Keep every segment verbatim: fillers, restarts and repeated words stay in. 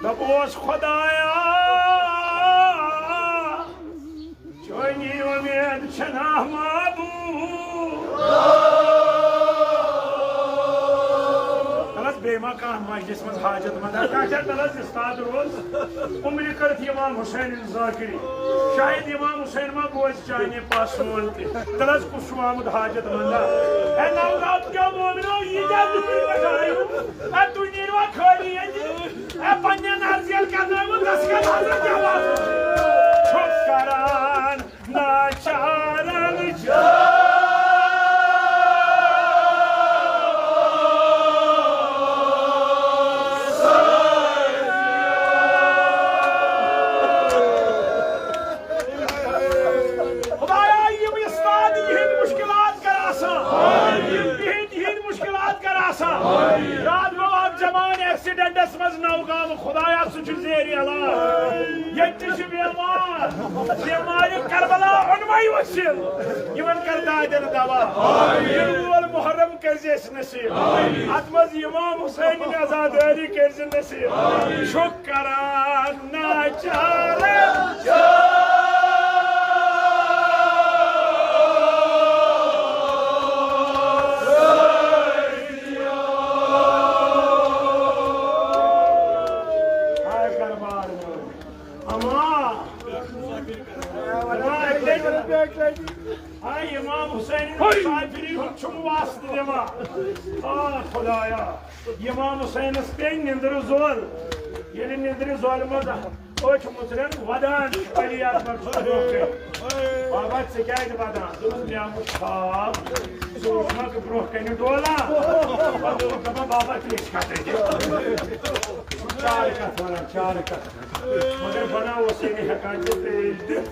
دپوس خدایا، چٲنی اُمید چھنا معبود۔ تلس بیٚیہِ ما کانٛہہ مجلس منٛز حاجت مندا؟ کانٛہہ چھا تلس استاد روز؟ عمرِ کٔرِتھ امام حسین ذاکری۔ شاید امام حسین ما بوزِ چانہِ پاسون تہِ۔ تلس کُس چھُ آمُت حاجت مندا؟ اے نوگام کیو مومنو، ییٖتیٛاہ دُکھٕے پٮ۪ٹھ آیِو۔ اے تُہۍ نیٖروا خٲلی ییٚتہِ؟ اے پننٮ۪ن عرضین کرنٲوِو دستخط حضرت جواب۔ چھُ کران ناچارن جان۔ خدایا، یِم استاد یِہِنٛدۍ مُشکِلات کر آسان۔ یِہِنٛدۍ، یِہِنٛدۍ مُشکِلات کر آسان۔ راتھ گوٚو اکھ جوان ایکسیڈنٹس منٛز نوگام۔ خدایا، سُہ چھُ زیر علاج۔ ییٚتہِ تہِ چھِ بیمار۔ بیمارِ کربلا اوٚنمَے وسیٖل۔ یِمن کر دادٮ۪ن دوا۔ یِنہٕ وول محرم کٔرزِ اَسہِ نصیب۔ اتھ منٛز امام حسین عزاداری کٔرزِ نصیب۔ چھُ کران ناچارن۔ ہاے کربار۔ اما۔ اما، اَتہِ گٔے۔ ہاے امام حسین مسافری ہُنٛد چھُم واسطہٕ دِوان۔ آ خدایا۔ امام حسینس پیٚیہِ نِندرِ زول۔ ییٚلہِ نِندرِ زولہِ منٛز أچھ مُژرن ودان چھُ علی اکبر سُنٛد برونٛہہ کَنہِ۔ بابا، ژٕ کیازِ ودان؟ دوٚپُس، مےٚ وُچھ خواب۔ ژٕ وُچھ مےٚ برونٛہہ کَنہِ ڈولان۔ پتہٕ دوٚپُکھ، دَپان، بابا، تریش کَتھ دِ؟ چارٕ کَتھ وَنان، چارٕ کَتھ؟ مگر بناوس یہِ نہٕ ہٮ۪کان تہِ تریش دِتھ۔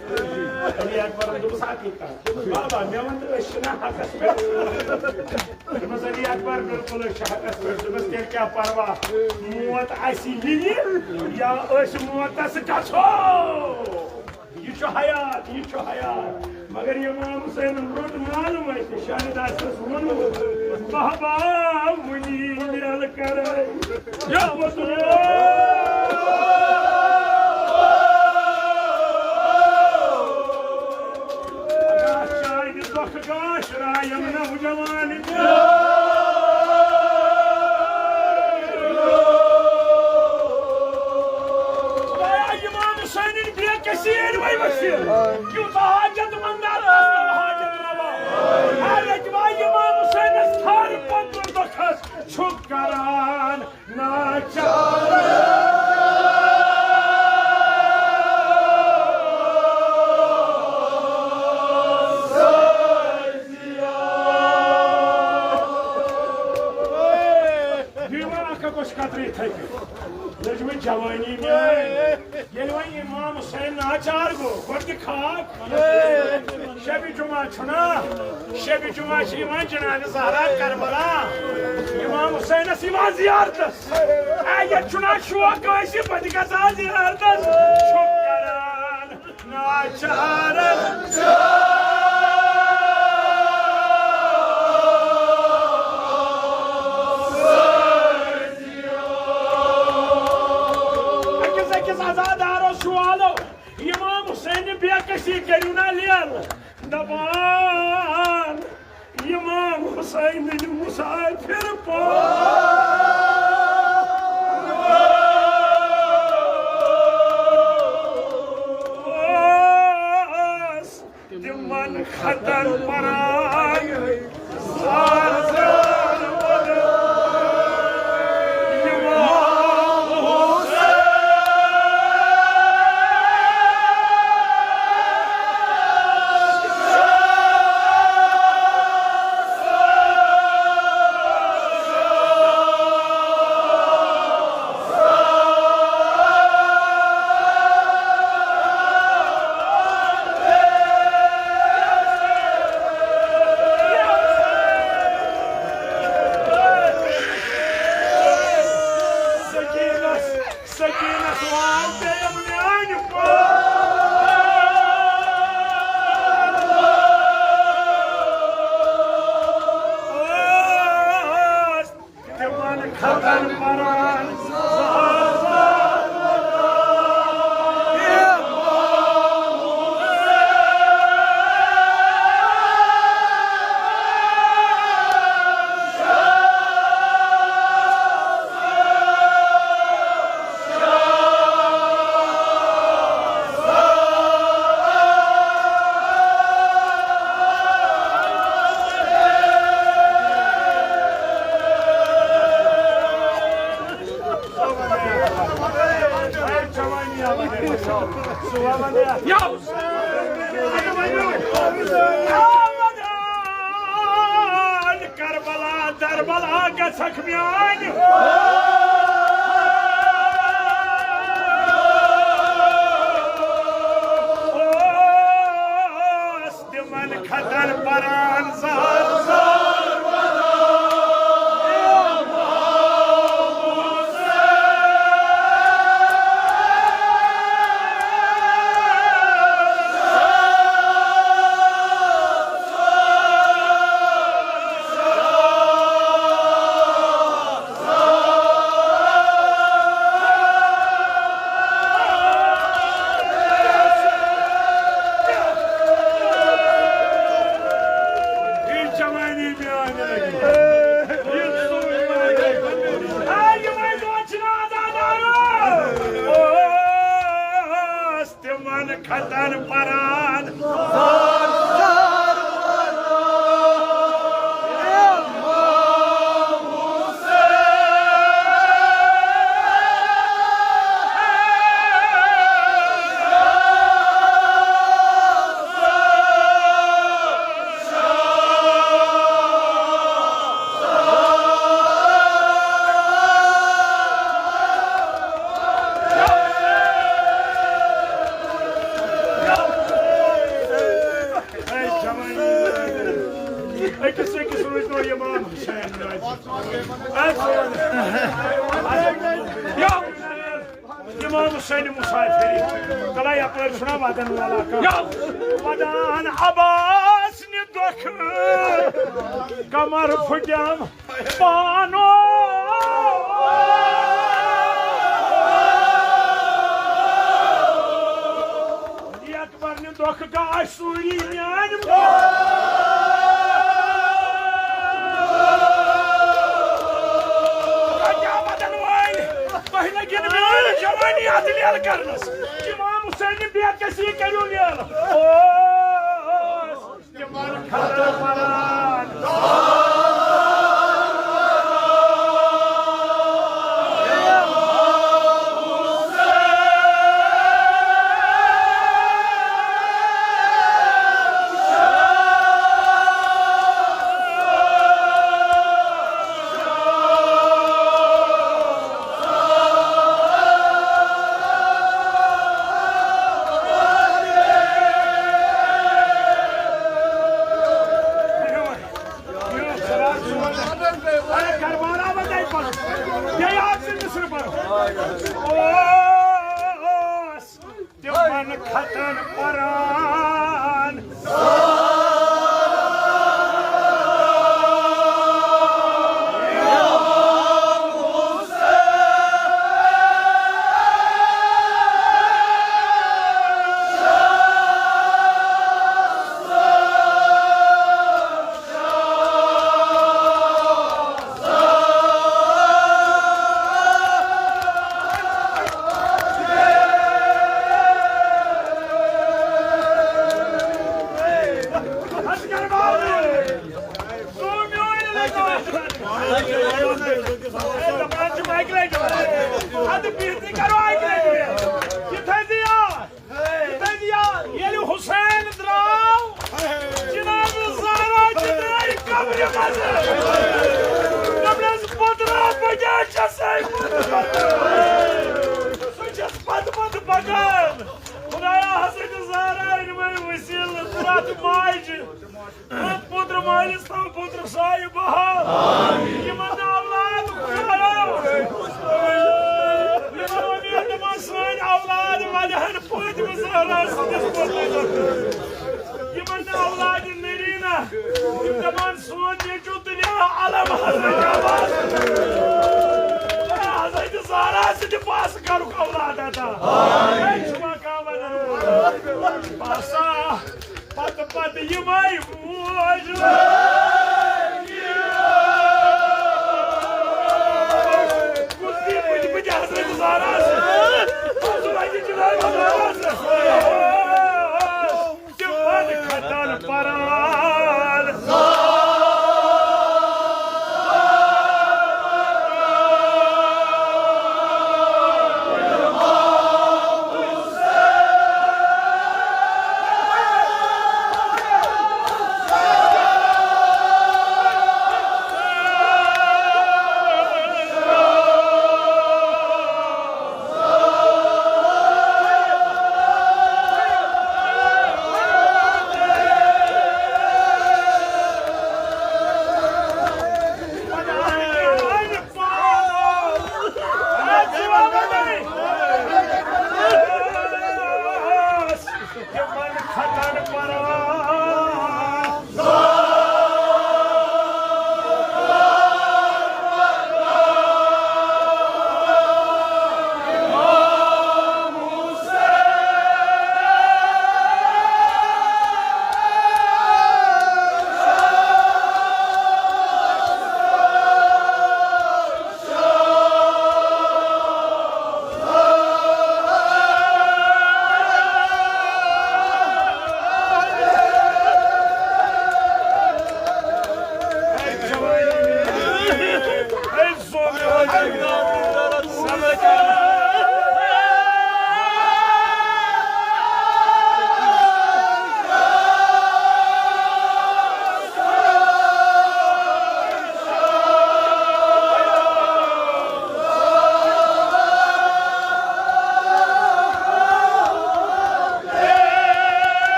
علی اکبرن دوٚپُس، اَکٕے کَتھ۔ دوٚپُس، بابا، مےٚ وَن تہٕ، أسۍ چھِنہ حقس پٮ۪ٹھ؟ دوٚپمَس، علی اکبر، بِلکُل أسۍ چھِ حقس پٮ۪ٹھ۔ دوٚپمَس، تیٚلہِ کیٛاہ پرواہ؟ موت اَسہِ یِیہِ یا أسۍ موتس گژھو؟ یہِ چھُ حیات، یہِ چھُ حیات۔ مگر امام حسینن روٚٹ معلوم اَتہِ، شاید آسٮ۪س ووٚنمُت، بابا، وُنی میل کرے۔ یا رسول اللہ۔ اگر چانہِ دۄکھٕ گاش رایم نوجوان۔ خدایا، امام حسینٕنۍ بے کسی أنۍ وۄنۍ وسیٖل۔ یوٗتاہ حاجت مندار، تَس تام حاجت روا۔ اے رٔٹۍ وۄنۍ امام حسینس تھر پتہٕ دۄکھس چھُ کران ناچار۔ بیمار اکھ اکھ اوس قطرٕ یِتھَے کٔنۍ۔ لٔجمٕژ جوٲنی میٛٲنۍ۔ ییٚلہِ وۄنۍ امام حسین ناچار گوٚو، گۄڈٕ تہِ خاک۔ شبِ جمعہ چھُنا؟ شبِ جمعہ چھِ یِوان جناب زہرا کربلا۔ امام حسینس یِوان زیارتس۔ اے، ییٚتہِ چھُنا شوق کٲنٛسہِ، بہٕ تہِ گژھٕ ہا زیارتس۔ چھُ کران ناچارن۔ أکِس أکِس عزادارس چھُ والو۔ امام حسین بے کسی کٔرِو نا لیل۔ دپان امام حسین مسافر پاس۔ تِمن خطن پران۔ سکیٖنس، سکیٖنس وان پیٚیَم میٛانہِ پاس۔ تِمن خطن پران۔ کربلا، دربلا گژھکھ میانہِ۔ اوس تِمن کھتن پران زار زار۔ تِمن کھتن پران۔ أکِس أکِس روٗزۍ نہٕ امام حسین۔ امام حسین مسافری۔ تلا یپٲرۍ چھُنا ودان والا کانٛہہ۔ ودان عباس نہِ دۄکھٕ کمر پھُٹٮ۪م پانو۔ اکبر نہِ دۄکھٕ گاش سوٗری میانہِ۔ کیٛاہ ودن وٲلۍ، تۄہہِ لٔگِن میٲنۍ جوانی اتھ لیل کرنس۔ امام حسین بے کسی کٔرِو لیل۔ او، تِمن خطر پران۔ تِمن کھتن پران۔ حسین درٛاو جناب زہرا جہِ درٛایہِ قبرِ منٛزٕ۔ دوٚپنس، "پترا، بہٕ کیٛاہ چھَسے پتہٕ پتہٕ؟ سُہ چھَس پتہٕ پتہٕ پکان۔" خدایا، حضرت زہرا أنۍ وۄنۍ وسیلہٕ پرٛٮ۪تھ ماجہِ۔ پتہٕ پُتر مٲلِس تھاو پُتر سایہِ بحال۔ یِمن نہٕ اولاد خۄدایا۔ یِمن وۄنۍ دَپان سٲنۍ اولاد ودِ ہن فاطمہ زہرا سٕنٛدِس پوٚتُس۔ یِمن نہٕ اولاد نرینا۔ یِم دَپان سون نیٚچو دُنیا عالم حضرت عباس۔ حضرت زہرا سٕنٛدِ پاسہٕ کرُکھ اولاد عطا۔ ہے چھُ مقام ودن وول۔ باسا۔ پتہٕ پتہٕ یِمے موج لٲگۍ۔ کُس دی بٕتھِ بٕتھِ حضرت زہرا سۭتۍ؟ کُس وَنہِ جناب زہرا سۭتۍ؟ تِمن کھتن پران۔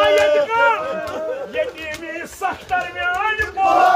ییٚتہِ کانٛہہ ییٚتیٖمی سختر میٛانہِ پوٚز۔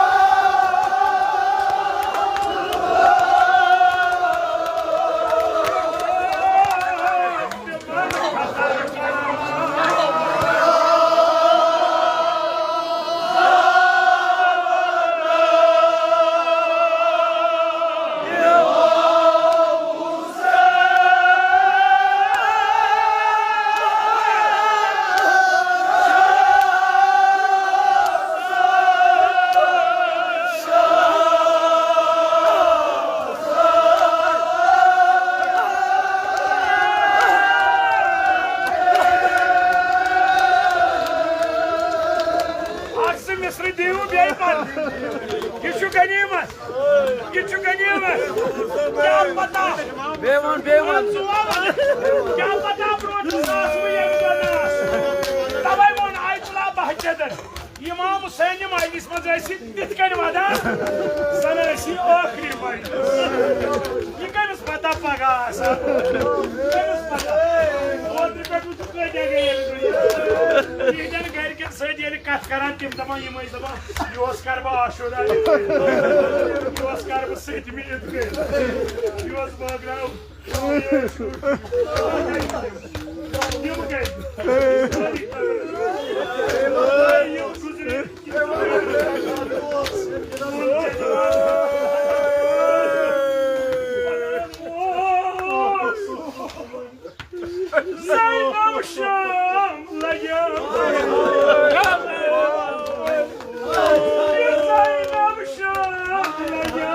اکھ زٕ مصرٕ دِیِو بیٚیہِ پتہٕ۔ یہِ چھُ غنیٖمت۔ یہِ چھُ غنیٖمت۔ کیٛاہ پتہ؟ بیٚیہِ وَن، بیٚیہِ وَن۔ ژٕ وَن۔ کیٛاہ پتہ برونٛٹھ آسہٕ بہٕ ییٚمہِ زَن آسہٕ۔ تَوَے ووٚن آیت اللہ بہجتن، امام حسین نہِ مجلس منٛز ٲسۍ یہِ تِتھ کٔنۍ وَدان، زَن ٲسۍ یہِ ٲخری مجلس۔ یہِ کٔمِس پتہ پگاہ آسان؟ کٔمِس پتہ؟ اوترٕ پٮ۪ٹھ وٕچھِو کۭتیٛاہ گٔے ییٚلہِ دُنیا۔ یِہِنٛدٮ۪ن گَرِکٮ۪ن سۭتۍ ییٚلہِ کَتھ کَران، تِم دَپان، یِم ٲسۍ دَپان، یُہُس کَرٕ بہٕ عاشوٗرا، یُہُس کَرٕ بہٕ سٔتمہِ عیٖد گٔے، یُہُس بٲگراو۔ یِم گٔے۔ یِم گُزرے۔ زینب شام لگیا۔ زینب شام لگیا۔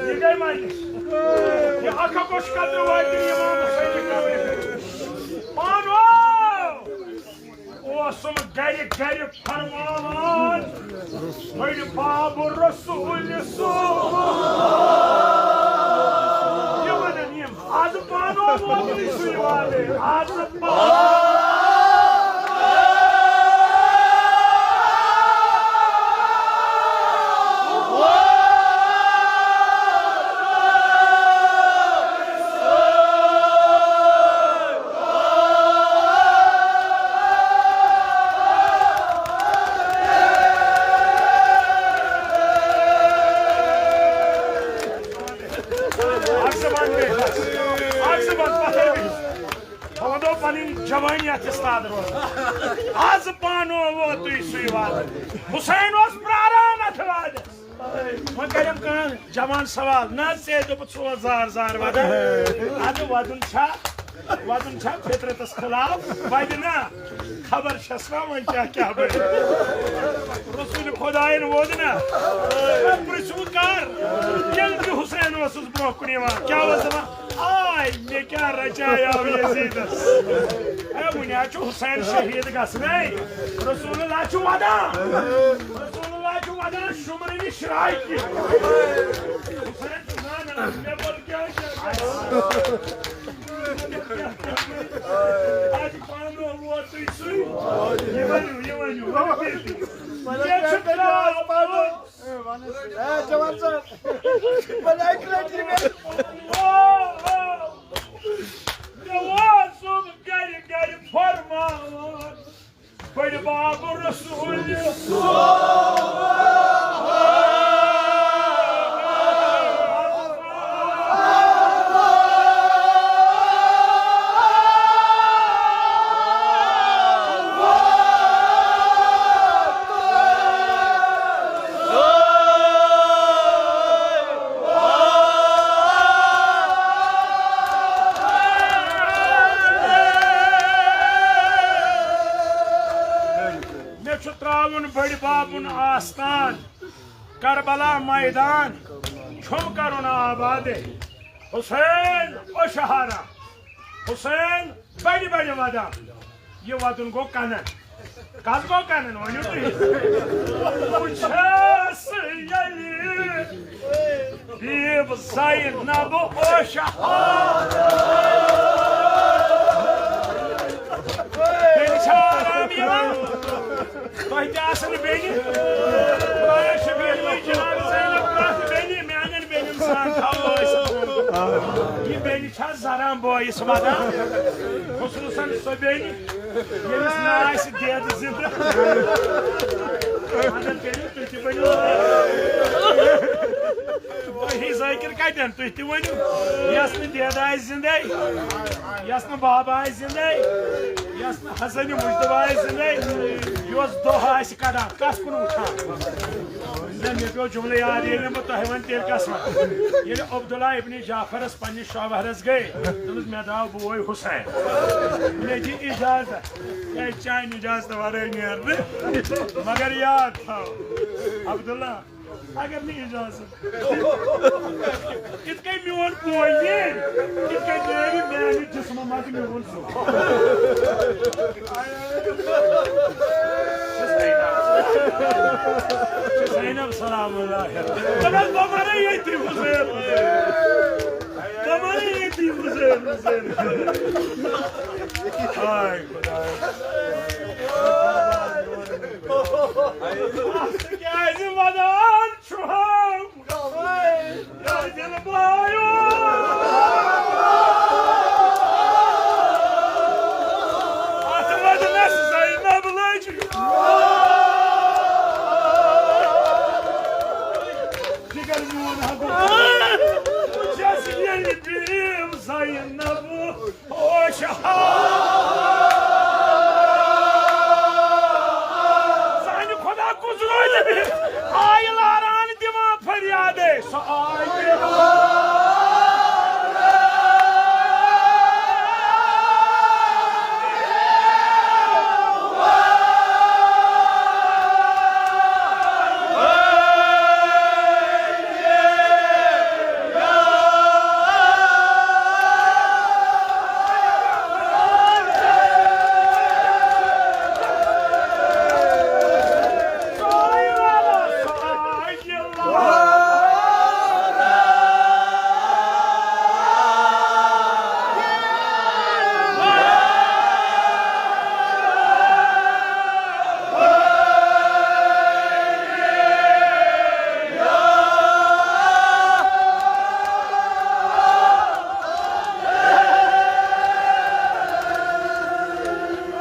یہِ گٔے مجلس۔ یہِ اکھ اکھ اوس قبرِ وٲتِتھ امام حسین قبرِ۔ پانہٕ اوسُم گرِ گرِ فرماوان، بٔڑۍ باب رسول سُنٛد۔ یہِ وَنان یِم، از پانہٕ ووتُے سُے والے، از پانہٕ۔ اکھ زبان بیٚیہِ، اکھ زبان پتھر بیٚیہِ۔ بہٕ وَنو پنٕنۍ جوٲنی اَتھ استاد روزان۔ از پانہٕ ووتُے سُے وعدٕ۔ حسین اوس پراران اَتھ وعدس۔ وۄنۍ کَرٮ۪م کانٛہہ جوان سوال، نہ حظ، ژےٚ دوٚپُتھ ژٕ اوس زار زار وَدان۔ اَدٕ وَدُن چھا؟ وَدُن چھا فطرتس خلاف؟ وَدِ نا۔ خبر چھَس نا وۄنۍ کیٛاہ کیٛاہ بَنہِ۔ رسول خۄدایَن ووٚن نا۔ وۄنۍ پرٛژھوٕ کر؟ ییٚلہِ تہِ حسین اوسُس برٛونٛہہ کُن یِوان، کیٛاہ اوس دَپان؟ آے، مےٚ کیٛاہ رچایاو یزیٖدس؟ اے، وُنہِ حظ چھُ حسین شہیٖد گژھنَے۔ رسول اللہ چھُ وَدان۔ رسول اللہ چھُ وَدان شُمرٕ نِش شرایہِ۔ حسین چھُ زانان، مےٚ پَتہٕ کیٛاہ کیٛاہ گژھِ۔ اَتہِ پانہٕ ووتُے سُے۔ یہِ ؤنِو، یہِ ؤنِو، ؤنِو تُہۍ تہِ۔ یہِ چھُ خاص پَنُن۔ اے، جوان صٲب۔ وۄنۍ اَکہِ لَٹہِ یہِ مےٚ۔ مےٚ اوسُم گَرِ گَرِ فرماوان، بٔڑۍ باب رسول۔ چھُ ترٛاوُن بٔڑِ بابُن آستان، کربلا میدان چھُم کرُن آباد۔ حسین او شہارا، حسین بڑِ بڑِ ودان۔ یہِ ودُن گوٚو کنن۔ کس گوٚو کنن؟ ؤنِو تُہۍ۔ بہٕ چھَس ییٚلہِ بیٖب زینب او شہارا۔ بیٚنہِ چھا آرام یِوان؟ تۄہہِ تہِ آسن بیٚنہِ۔ خۄدایَس شُکریہ، یہِ جناب زینب پرٛٮ۪تھ بیٚنہِ، میٛانٮ۪ن بیٚنٮ۪ن سان تھاوو أسۍ۔ یہِ بیٚنہِ چھا زران بٲیِس ودان؟ خصوٗصاً سۄ بیٚنہِ، ییٚمِس نہٕ آسہِ دٮ۪د زِندٕ۔ مدد کٔرِو، تُہۍ تہِ بٔنِو۔ تۄہہِ ذٲکِر کَتٮ۪ن؟ تُہۍ تہِ ؤنِو۔ یَس نہٕ دٮ۪د آسہِ زِندَے، یَس نہٕ بابا آسہِ زِندَے، یَس نہٕ حسنِ مُجتبیٰ آسہِ زِندَے، یۄس دۄہ آسہِ کَڑان، کَتھ کُن وٕچھان؟ نہ، مےٚ پیوٚو جملہٕ یاد، ییٚلہِ نہٕ بہٕ تۄہہِ وَنہٕ، تیٚلہِ کَس وَنہٕ؟ ییٚلہِ عبداللہ ابن جعفرَس پنٛنِس شوہرَس گٔے، دوٚپنَس، "مےٚ درٛاو بوے حسین، مےٚ دِ اِجازت، کیٛازِ چانہِ اِجازتہٕ وَرٲے نیرٕ نہٕ، مگر یاد تھاو، عبداللہ، اگر نہٕ اِجازت۔" یِتھ کٔنۍ میون بوے نیرِ، یِتھ کٔنۍ نیرِ میانہِ جسمہٕ منٛز میون زُو۔ زینب سلام اللہ۔ دَپان، بہٕ مَرٕ ییٚتی حسین۔ بہٕ مَرٕ ییٚتی حسین، حسین۔ ہاے خۄدایا۔ کیٛازِ وَدان چھُہَم؟ یا دِل بایو، اَتھ وَدنَس زینب لٔج۔ جِگر میون ہَتہٕ، بہٕ چھَس ییٚلہِ بیٖم زینب۔ او شہا۔ سانہِ خۄدا کُس روزِ بِہِتھ؟ آیہِ لاران دِوان فریادے، سۄ آیہِ۔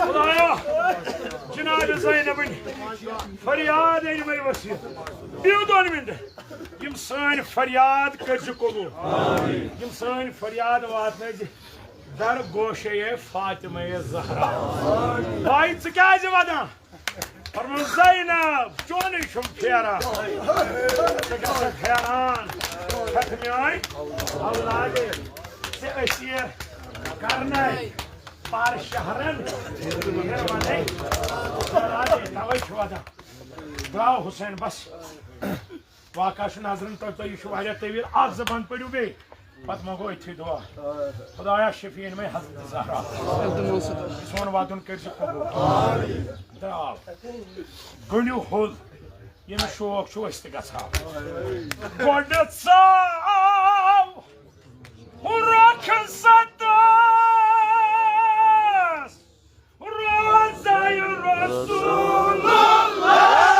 خدایا، جناب زینبٕنۍ فریاد أنۍ مےٚ وسیٖلہٕ۔ دِیِو دۄن مِنٹَن۔ یِم سٲنۍ فریاد کٔرۍ زِ قبوٗل۔ یِم سٲنۍ فریاد واتنٲے زِ در گوشے فاطمہ زہرا۔ بھائی، ژٕ کیٛازِ ودان؟ فرموو، زینب، چونُے چھُم پھیران۔ ژٕ گژھکھ حیران، ہٮ۪تھ میٲنۍ اولادے، ژےٚ أسیٖر کرنے پار شہرن۔ مگر ونے، اولادے، توے چھُ ودان۔ درٛاو حسین بس۔ واقعہ چھُ نظرن پٮ۪ٹھ تۄہہِ، یہِ چھُ واریاہ طویل، اکھ زٕ بند پٔرِو بیٚیہِ، پتہٕ منٛگو أتھی دعا۔ خدایا شفیعن میں حضرت زہرا، سون وعدُن کٔرۍ زِ قبول۔ درٛاو۔ گٔنڈِو ہوٚل، ییٚمِس شوق چھُ أسۍ تہِ گژھو۔ گۄڈٕ ژاو رۄخصت روزے رسول اللہ۔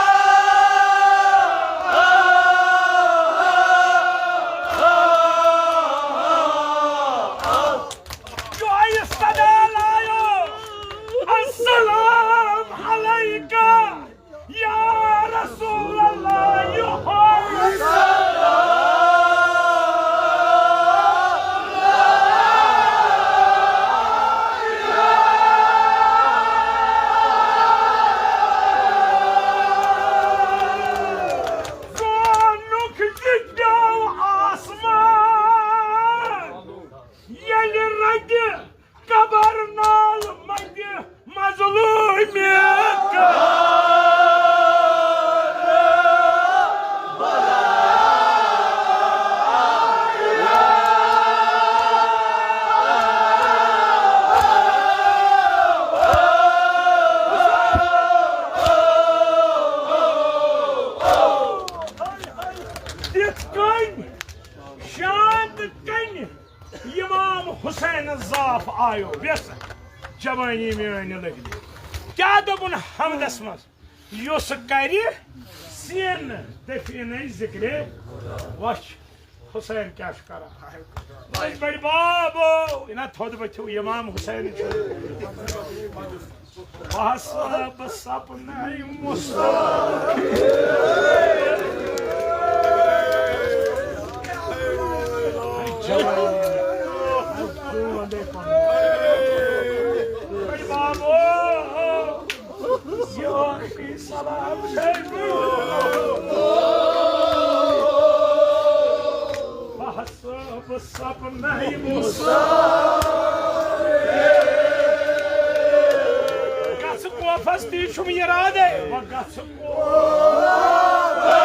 جویہِ صدا لایو، السلام علیکہ۔ یا رسول اللہ، یہِ ہوٚل۔ ضعف آیو، ویس جوانی میٲنۍ لٔگۍ۔ کیٛاہ دوٚپُن حمدس منٛز؟ یُس کرِ سین دفینٕچ ذکرِ وچھ۔ حسین کیٛاہ چھُ کران؟ أسۍ بٔڑۍ بابو، یہِ نا تھوٚد ؤتھِو، امام حسین چھُ۔ بہٕ ہسا بہٕ سپنَے مُسافِر۔ بٔڑۍ بابو، یہِ ٲخری سلام چھے۔ بہٕ ہسا بہٕ سپنَے مُسافِر۔ گژھٕ کوفس تی چھُم اِرادے، وۄنۍ گژھٕ کوفس۔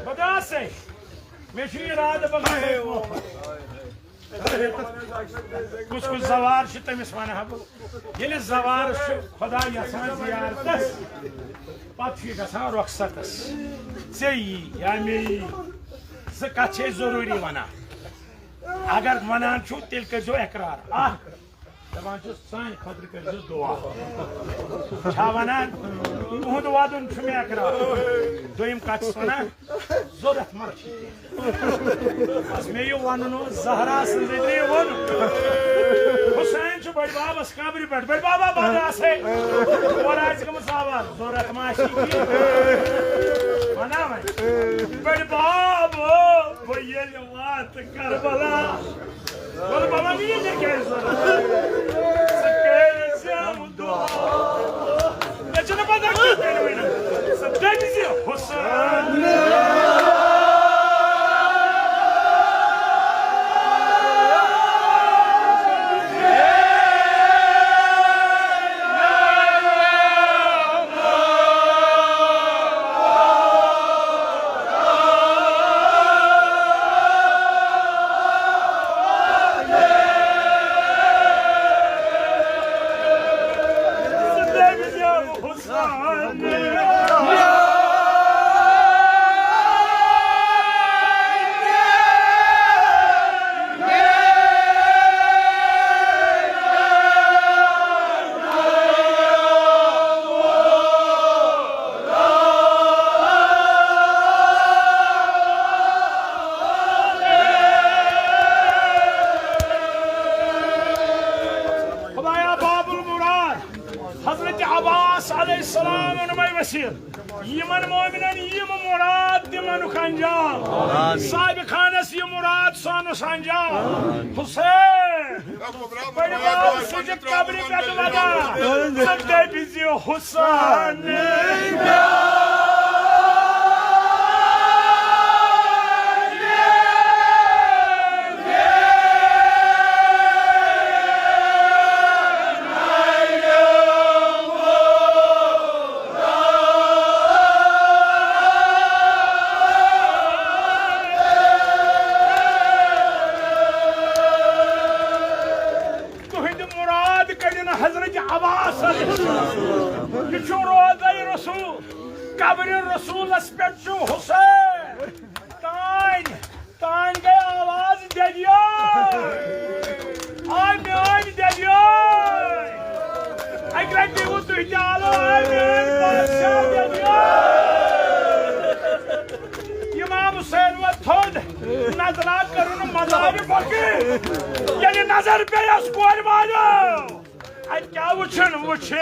بہٕ درٛاسے۔ مےٚ چھُ اِرادٕ، بہٕ گژھٕ کوفس۔ کُس کُس زوار چھُ، تٔمِس وَنہٕ ہا بہٕ۔ ییٚلہِ زوار چھُ خۄدا یَژھان زیارتس، پتہٕ چھُ یہِ گژھان رۄخصتس۔ ژےٚ یی یا مےٚ یی، زٕ کتھ چھِ أسۍ ضروٗری وَنان۔ اگر وَنان چھُو، تیٚلہِ کٔرۍزیو اقرار۔ اکھ، دَپان چھُس، سانہِ خٲطرٕ کٔرۍزیو دُعا۔ چھا وَنان؟ تُہُنٛد وَدُن چھُ مےٚ اقرار۔ دوٚیِم کَتھ چھُس وَنان، ضوٚرَتھ ما چھِ کینٛہہ؟ بَس مےٚ یہِ وَنُن اوس، زہرا سٕنٛدِ ذٔریعہٕ ووٚن۔ حُسین چھُ بٔڈۍ بَبَس قبرِ پٮ۪ٹھ، بٔڈۍ بَبا، بہٕ آسہٕ ہے۔ اورٕ آسہِ گٔمٕژ آواز، ضوٚرَتھ ما چھِ کینٛہہ؟ وَنا وۄنۍ۔ بٔڈۍ بَب، بہٕ ییٚلہِ واتہٕ کربلا۔ وَلہٕ بابا، مےٚ یہِ کیٛازِ ضوٚرَتھ؟ ژٕ کٔرۍ زٮ۪و دُعا۔ مےٚ چھُنہٕ پَتہ کیٛاہ کَرِ وۄنۍ۔ ژٕ دٔپۍ زِ حُسین۔ خدایا باب المراد، حضرت عباس علیہ السلام اوٚن مےٚ وسیٖل۔ یِمن مومنن یِم مراد تِمن انجام۔ صاحب خانس یہِ مراد سونس انجام۔ حسین۔ بڑِ باب سٕنٛزِ قبرِ پٮ۪ٹھ وَدان۔ ژٕ دٔپۍ زِ حُسین۔ تُہٕنٛدِ مُراد کٔرِن حضرت عباس علیہ السلام۔ یہِ چھُ روضہ رسول، قبرِ رسولس پٮ۪ٹھ چھُ حسین۔ تانۍ، تانۍ گٔے آواز دٮ۪دیو۔ آے میٲنۍ دٮ۪دیو۔ اَکہِ لٹہِ دیٖوٕ تُہۍ تہِ آلو، آے میٲنۍ بادشاہ دٮ۪دیو۔ امام حسین ووت تھوٚد، نظرا کٔرٕن مزارِ بۄکہِ۔ ییٚلہِ نظر پیٚیَس کورِ والیو، اَتہِ کیٛاہ وٕچھُن؟ وٕچھِن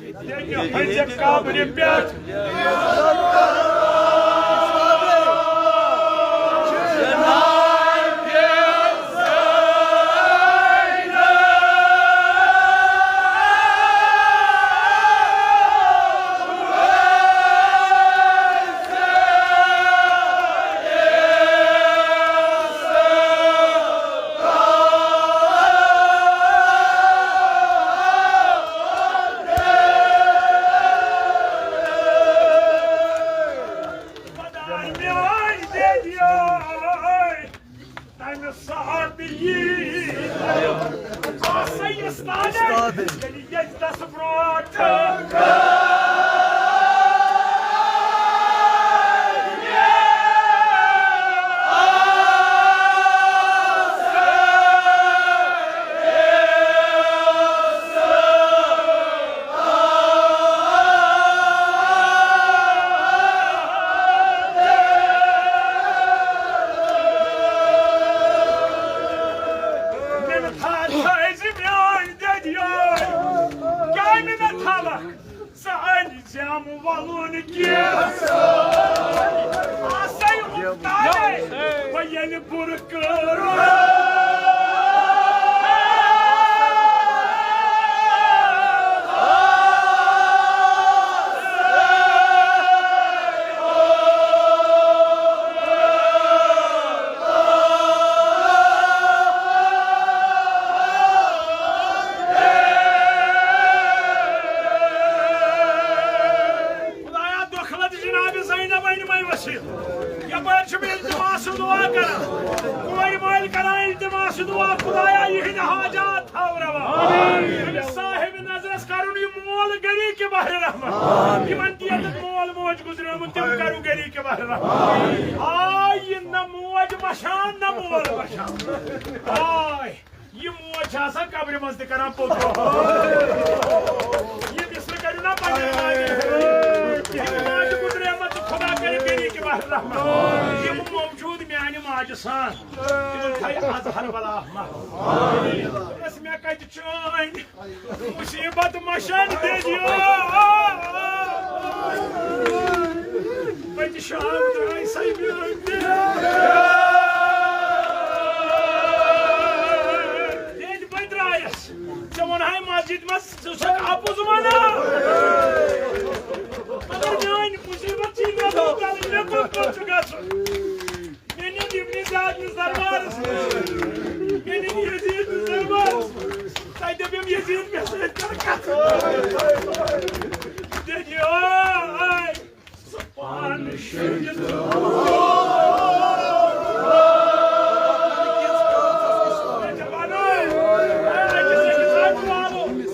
ییٚتہِ ہٕنٛزِ قبرِ پٮ۪ٹھ۔ آسے استادے، ییٚلہِ ییٚتہِ دَس برونٛٹھ۔ مےٚ نہٕ تھاو تھٲوزِ میٛٲنۍ دٔدۍ یٲرۍ، کیٛاہ مےٚ نہٕ تھاوکھ ژٕ أنۍ زٮ۪م وَلُن کینٛہہ؟ آسَے مُختارے، بہٕ ییٚلہِ بُرٕ کٲرٕ۔ خدایا، دۄکھلت جناب زینب أنۍ مےٚ ؤسِتھ۔ یپٲرۍ چھُ مےٚ التماس دعا کران۔ کورِ مٲلۍ کران التماس دعا، خدایا، یِہِنٛدۍ حاجات تھاو روا۔ أمِس صاحب نظرس کرُن یہِ مول گری کہِ بحر رحمت۔ یِمن تہِ ییٚتٮ۪تھ مول موج گُزریومُت، تِم کرو گری کہِ بحر رحمت۔ آے یہِ نہ موج بچان، نہ مول بچان۔ آے۔ یہِ موج چھِ آسان قبرِ منٛز تہِ کران پوٚت۔ یہِ بِسمہِ کٔرِو نا پننہِ ماجہِ۔ یہِ موج گُزریمٕژ چھِ، خۄدا کٔرِنۍ کٔرِنۍ کہِ بحر رحمت۔ یِم موجوٗد میانہِ ماجہِ سان، تِمن تھایہِ اظہر بلا محفوظ۔ دوٚپمس، مےٚ کتہِ چٲنۍ مُصیٖبت مشان دِنۍ۔ پٔتہِ شام درٛاے سۄے میٲنۍ دِل۔ ییٚلہِ بہٕ درٛایس، ژےٚ ووٚنہاے مسجد منٛز، ژٕ چھکھ اَپُز ونان۔ مگر میٲنۍ مُصیٖبت چھِ مےٚ دوٚپ، مےٚ کوٚت کوٚت چھُ گژھُن؟ مےٚ نِن یِم نِن زیادٕ نِس دربارس منٛز۔ مےٚ نِن یزیٖد نِس دربارس منٛز۔ تَتہِ دٔپِم، یزیٖد، مےٚ سۭتۍ کر کتھ۔ دٔپۍ، آے، ژٕ پانہٕ شٔنگِتھ۔ مےٚ چھےٚ ونُن، أکِس أکِس اکھ والُن۔